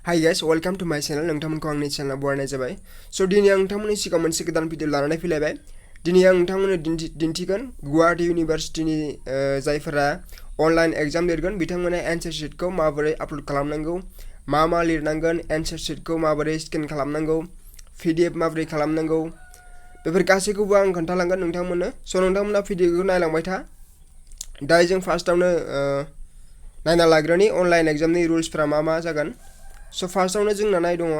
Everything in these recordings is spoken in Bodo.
Hi guys, welcome to my channel. नोंथांमोनखौ आंनि चेनेलाव बरायनाय जाबाय। So दिनै आं नोंथांमोननि सिगाङाव मोनसे गोदान भिडिअ लानानै फैलायबाय। दिनै आं नोंथांमोननो दिन्थिगोन गुवाहाटी इउनिभारसिटिनि जायफोरा अनलाइन एग्जाम लिरगोन बिथांमोना एन्सार शीटखौ माबोरै आपल'ड खालामनांगौ, मा लिरनांगोन, एन्सार शीटखौ माबोरै स्केन खालामनांगौ, PDF माबोरै खालामनांगौ, बेफोर गासैखौबो आं खोन्थालांगोन नोंथांमोननो। स' नोंथांमोना भिडिअखौ नायलांबाय था। दायो जों फार्स्टआवनो नायना लाग्रोनि अनलाइन एग्जामनि रुल्सफोरा मा जागोन। स' फार्स्टआवनो जोंना नाय दङ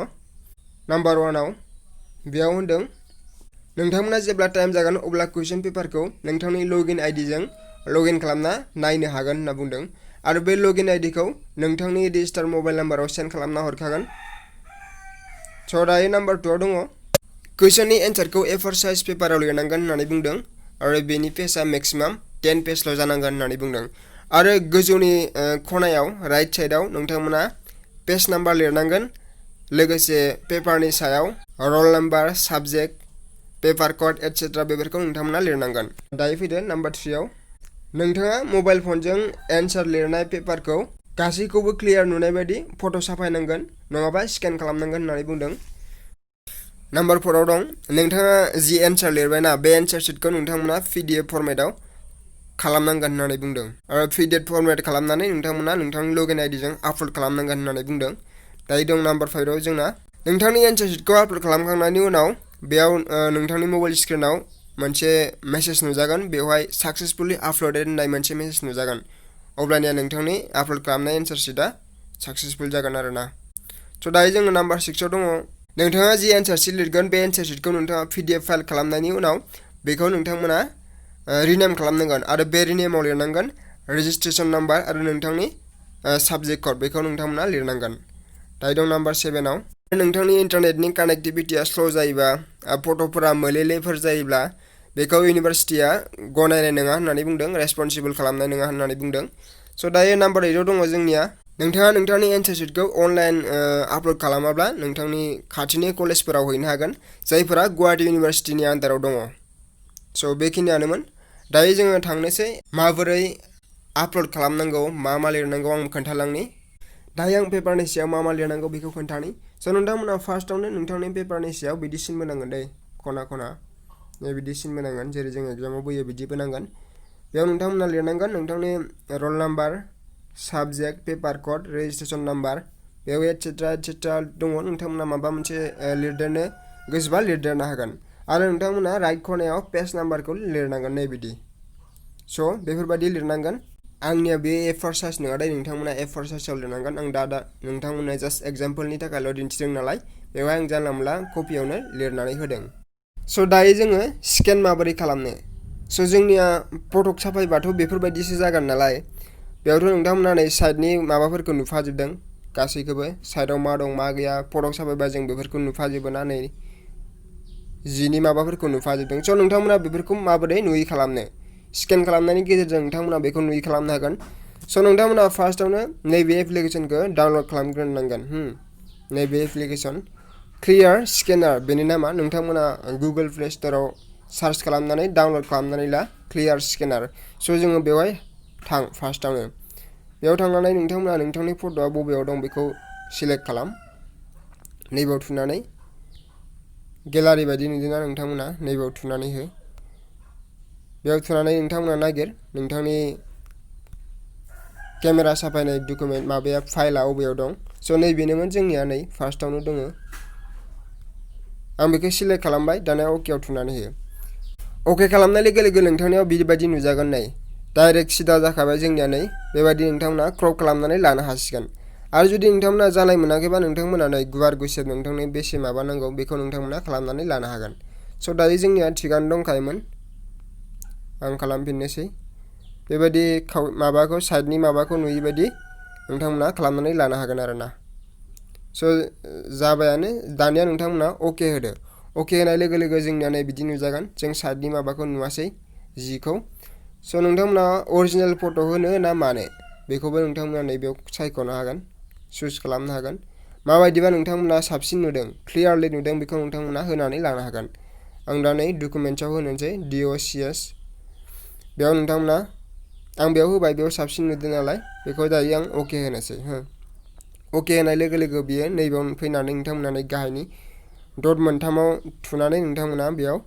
नाम्बार 1आव बेयाव होनदों नोंथांमोना जेब्ला टाइम जागोन अब्ला कुइसन पेपारखौ नोंथांनि लगइन आइडिजों लगइन खालामना नायनो हागोन होनना बुंदों आरो बे लगइन आइडिखौ नोंथांनि रेजिस्टार मबाइल नाम्बाराव सेन्ड खालामना हरखागोन। स' दायो नाम्बार 2आव दङ कुइसननि एन्सारखौ A4 साइज पेपाराव लिरनांगोन होननानै बुंदों आरो बेनि पेजआ मेक्सिमाम 10 पेजल' जानांगोन होननानै बुंदों आरो गोजौनि खनायाव राइट साइडआव नोंथांमोना पेज नाम्बार लिरनांगोन लोगोसे पेपारनि सायाव roll number, subject, paper code etcetera बेफोरखौ नोंथांमोना लिरनांगोन। दायो फैदो नाम्बार 3आव नोंथाङा मबाइल फनजों एन्सार लिरनाय पेपारखौ गासैखौबो क्लियार नुनाय बायदि फट' साफायनांगोन नङाबा स्केन खालामनांगोन होननानै बुंदों। नाम्बार 4आव दं नोंथाङा जि एन्सार लिरबायना बे एन्सार शीटखौ नोंथांमोना PDF फर्मेटआव खालामनांगोन होननानै बुंदों आरो PDF फर्मेट खालामनानै नोंथांमोना नोंथांनि लगइन आइडिजों आपल'ड खालामनांगोन होननानै बुंदों। दायो दं नाम्बार 5आव जोंना नोंथांनि एन्सार शीटखौ आपल'ड खालामखांनायनि उनाव बेयाव नोंथांनि मबाइल स्क्रिनाव मोनसे मेसेज नुजागोन बेवहाय साक्सेसफुली आपल'डेड होननाय मोनसे मेसेज नुजागोन अब्लानिया नोंथांनि आपल'ड खालामनाय एन्सार शीटआ साक्सेसफुल जागोन आरोना। स' दायो जोङो नाम्बार 6आव दङ नोंथाङा जि एन्सार शीट लिरगोन बे एन्सार शीटखौ नोंथाङा PDF फाइल खालामनायनि उनाव बेखौ नोंथांमोना रिनेम खालामनांगोन आरो बे रिनेमाव लिरनांगोन रेजिस्ट्रेशन नाम्बार आरो नोंथांनि साबजेक्ट कड बेखौ नोंथांमोना लिरनांगोन। दायो दं नाम्बार 7आव नोंथांनि इन्टारनेटनि कानेक्टिभिटिया स्ल' जायोबा फट'फोरा मोलेलेफोर जायोब्ला बेखौ इउनिभारसिटिया गनायनाय नङा होननानै बुंदों, रेसपन्सिबल खालामनाय नङा होननानै बुंदों। स' दायो नाम्बार 8आव दङ जोंनिया नोंथाङा नोंथांनि एन्सार शीटखौ अनलाइन आपल'ड खालामाब्ला नोंथांनि खाथिनि कलेजफोराव हैनो हागोन जायफोरा गुवाहाटी इउनिभारसिटिनि आन्दाराव दङ। स' बेखिनियानोमोन। दायो जोङो थांनोसै माबोरै आपल'ड खालामनांगौ मा लिरनांगौ आं खोन्थालांनि। दायो आं पेपारनि सायाव मा लिरनांगौ बेखौ खोन्थानि। स' नोंथांमोना फार्स्टआवनो नोंथांनि पेपारनि सायाव बिदि सिन बोनांगोन दै खना बिदि सिन बोनांगोन जेरै जों एग्जामाव बोयो बिदि बोनांगोन। बेयाव नोंथांमोना लिरनांगोन नोंथांनि roll number, subject, paper code, registration number बेयाव एटसेट्रा दङ नोंथांमोना माबा मोनसे लिरदेरनो गोसोबा लिरदेरनो हागोन आरो नोंथांमोना राइट खनायाव पेज नाम्बारखौ लिरनांगोन नै बिदि। स' बेफोरबायदि लिरनांगोन। आंनिया बे A4 साइज नङा दे नोंथांमोना A4 साइजआव लिरनांगोन। आं दा नोंथांमोननो जास्ट एग्जाम्पोलनि थाखायल' दिन्थिदों नालाय बेवहाय आं जानला मोनला कपियावनो लिरनानै होदों। स' दायो जोङो स्केन माबोरै खालामनो। स' जोंनिया फट' साफायबाथ' बेफोरबायदिसो जागोन नालाय बेयावथ' नोंथांमोना नै साइडनि माबाफोरखौ नुफाजोबदों गासैखौबो साइडआव मा दं मा गैया फट' साफायबा जों बेफोरखौ नुफाजोबो ना नै जिनि माबाफोरखौ नुफाजोबदों। स' नोंथांमोना बेफोरखौ माबोरै नुयि खालामनो स्केन खालामनायनि गेजेरजों नोंथांमोना बेखौ नुयि खालामनो हागोन। स' नोंथांमोना फार्स्टआवनो नैबे एप्लिकेसनखौ डाउनल'ड खालामग्रोनांगोन। नैबे एप्लिकेसन क्लियार स्केनार बेनि नामा नोंथांमोना गुगोल प्ले स्ट'राव सार्च खालामनानै डाउनल'ड खालामनानै ला क्लियार स्केनार। स' जोङो बेवहाय थां फार्स्टआवनो बेयाव थांनानै नोंथांमोना नोंथांनि फट'आ बबेयाव दं बेखौ सिलेक्ट खालाम नैबेयाव थुनानै गेलारि बायदि नुदोंना नोंथांमोना नैबेयाव थुनानै हो। बेयाव थुनानै नोंथांमोना नागिर नोंथांनि केमेरा साफायनाय डकुमेन्ट माबाया फाइलआ बबेयाव दं। स' नैबेनोमोन जोंनिया नै फार्स्टआवनो दङ। आं बेखौ सिलेक्ट खालामबाय दाना अकेआव थुनानै हो। अके खालामनाय लोगो लोगो नोंथांनियाव बिबायदि नुजागोन नै डाइरेक्ट सिदा जाखाबाय जोंनिया नै बेबायदि नोंथांमोना क्रप खालामनानै लानो हासिगोन आरो जुदि नोंथांमोना जानाय मोनाखैबा नोंथांमोना नै गुवार गुसेब नोंथांनि बेसे माबा नांगौ बेखौ नोंथांमोना खालामनानै लानो हागोन। स' दायो जोंनिया थिगानो दंखायोमोन। आं खालामफिननोसै बेबायदि माबाखौ साइडनि माबाखौ नुयि बायदि नोंथांमोना खालामनानै लानो हागोन आरोना। स' जाबायानो दानिया नोंथांमोना अके होदो। अके होनाय लोगो लोगो जोंनिया नै बिदि नुजागोन जों साइडनि माबाखौ नुवासै जिखौ। स' नोंथांमोना अरिजिनेल फट' होनो ना मानो बेखौबो नोंथांमोना नैबेयाव सायख'नो हागोन चुज खालामनो हागोन। माबायदिबा नोंथांमोना साबसिन नुदों क्लियारलि नुदों बेखौ नोंथांमोना होनानै लानो हागोन। आं दा नै डकुमेन्ट्सआव होनोसै DOCS बेयाव नोंथांमोना आं बेयाव होबाय बेयाव साबसिन नुदों नालाय बेखौ दायो आं अके होनोसै अके होनाय लोगो लोगो बियो नैबेयाव फैनानै नोंथांमोना नै गाहायनि डट मोनथामाव थुनानै नोंथांमोना बेयाव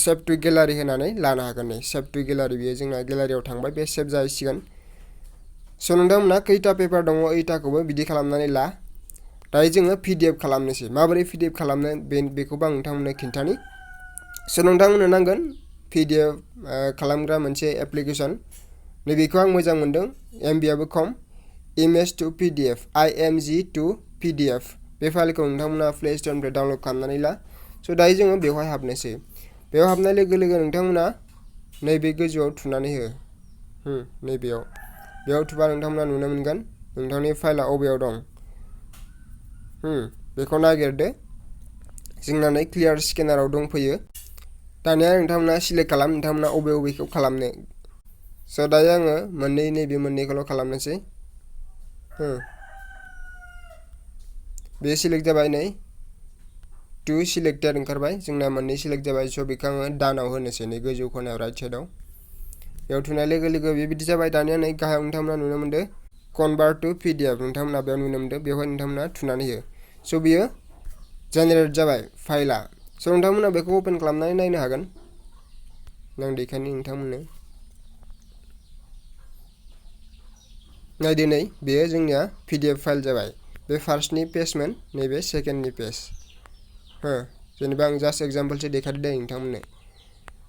सेभ टु गेलारि होनानै लानो हागोन। नै सेभ टु गेलारि बियो जोंना गेलारियाव थांबाय, बे सेभ जाहैसिगोन। स' नोंथांमोना खैथा पेपार दङ खैथाखौबो बिदि खालामनानै ला। दायो जोङो PDF खालामनोसै। माबोरै PDF खालामनो बेखौबो आं नोंथांमोननो खिन्थानि। स' नोंथांमोननो नांगोन PDF खालामग्रा मोनसे एप्लिकेसन। नैबेखौ आं मोजां मोनदों, MBआबो खम। Image to PDF IMG to PDF बे फाइलखौ नोंथांमोना प्ले स्ट'रनिफ्राय डाउनलड खालामनानै ला। स' दायो जोङो बेवहाय हाबनोसै। बेयाव हाबनाय लोगो लोगो नोंथांमोना नैबे गोजौआव थुनानै हो। नैबेयाव बेयाव थुबा नोंथांमोना नुनो मोनगोन नोंथांनि फाइलआ अबेयाव दं। बेखौ नागिरदो। जोंना नै क्लियार स्केनाराव दंफैयो। दानिया नोंथांमोना सिलेक्ट खालाम नोंथांमोना अबेखौ खालामनो। स' दायो आङो नैबे मोननैखौल' खालामनोसै। बे सिलेक्ट जाबाय। नै टु सिलेक्टेड ओंखारबाय, जोंना मोननै सिलेक्ट जाबाय। स' बेखौ आङो दानाव होनोसै, नै गोजौ खनायाव राइट साइडआव। बेयाव थुनाय लोगो लोगो बेबायदि जाबाय। दानिया नै गाहायाव नोंथांमोना नुनो मोनदों कनभार्ट टु PDF नोंथांमोना बेयाव नुनो मोनदों। बेवहाय नोंथांमोना थुनानै हो। स' बियो जेनेरेट जाबाय फाइलआ। स' नोंथांमोना बेखौ अपेन खालामनानै नायनो हागोन। आं देखायनि नोंथांमोननो। नायदो, नै बेयो जोंनिया PDF फाइल जाबाय। बे फार्स्टनि पेजमोन, नैबे सेकेन्डनि पेज। जेनेबा आं जास्ट एग्जाम्पोलसो देखायदो दे नोंथांमोननो।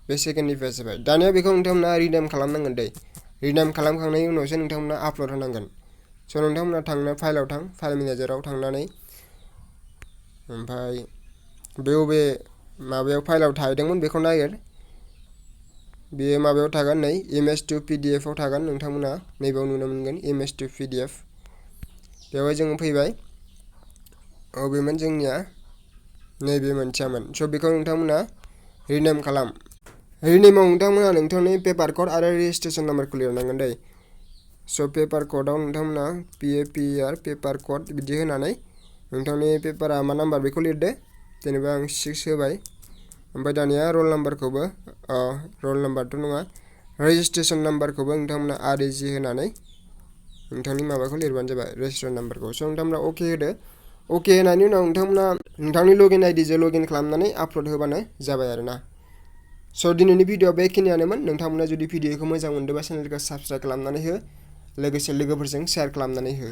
बे सेकेन्डनि पेज जाबाय। दानिया बेखौ नोंथांमोना रिनेम खालामनांगोन दै। रिनेम खालामखांनायनि उनावसो नोंथांमोना आपल'ड होनांगोन। स' नोंथांमोना फाइलाव थां, फाइल मेनेजाराव थांनानै ओमफ्राय बबे माबायाव फाइलाव थाहैदोंमोन बेखौ नागिर। बेयो माबायाव थागोन, नै इमेज टु PDF आव थागोन। नोंथांमोना नैबेयाव नुनो मोनगोन इमेज टु PDF। बेवहाय जोङो फैबाय। अबेमोन जोंनिया नैबे मोनसेयामोन। स' बेखौ नोंथांमोना रिनेम खालाम। रिनेमाव नोंथांमोना नोंथांनि पेपार कड आरो रेजिस्ट्रेसन नाम्बारखौ लिरनांगोन दै। स' पेपार कडाव नोंथांमोना PAPR पेपार कड बिदि होनानै नोंथांनि पेपारा मा नाम्बार बेखौ लिरदो। जेनेबा आं 6 होबाय। ओमफ्राय दानिया रल नाम्बारखौबो रल नाम्बारथ' नङा, रेजिस्ट्रेसन नाम्बारखौबो नोंथांमोना REG होनानै नोंथांनि माबाखौ लिरबानो जाबाय, रेजिस्ट्रेसन नाम्बारखौ। स' नोंथांमोना अके होदो। अके होनायनि उनाव नोंथांमोना नोंथांनि लगइन आइडिजों लगइन खालामनानै आपल'ड होबानो जाबाय आरोना। स' दिनैनि भिडिअ'आ बेखिनियानोमोन। नोंथांमोना जुदि भिडिअ'खौ मोजां मोनदोंबा चेनेलखौ साबस्क्राइब खालामनानै हो, लोगोसे लोगोफोरजों शेयार खालामनानै हो।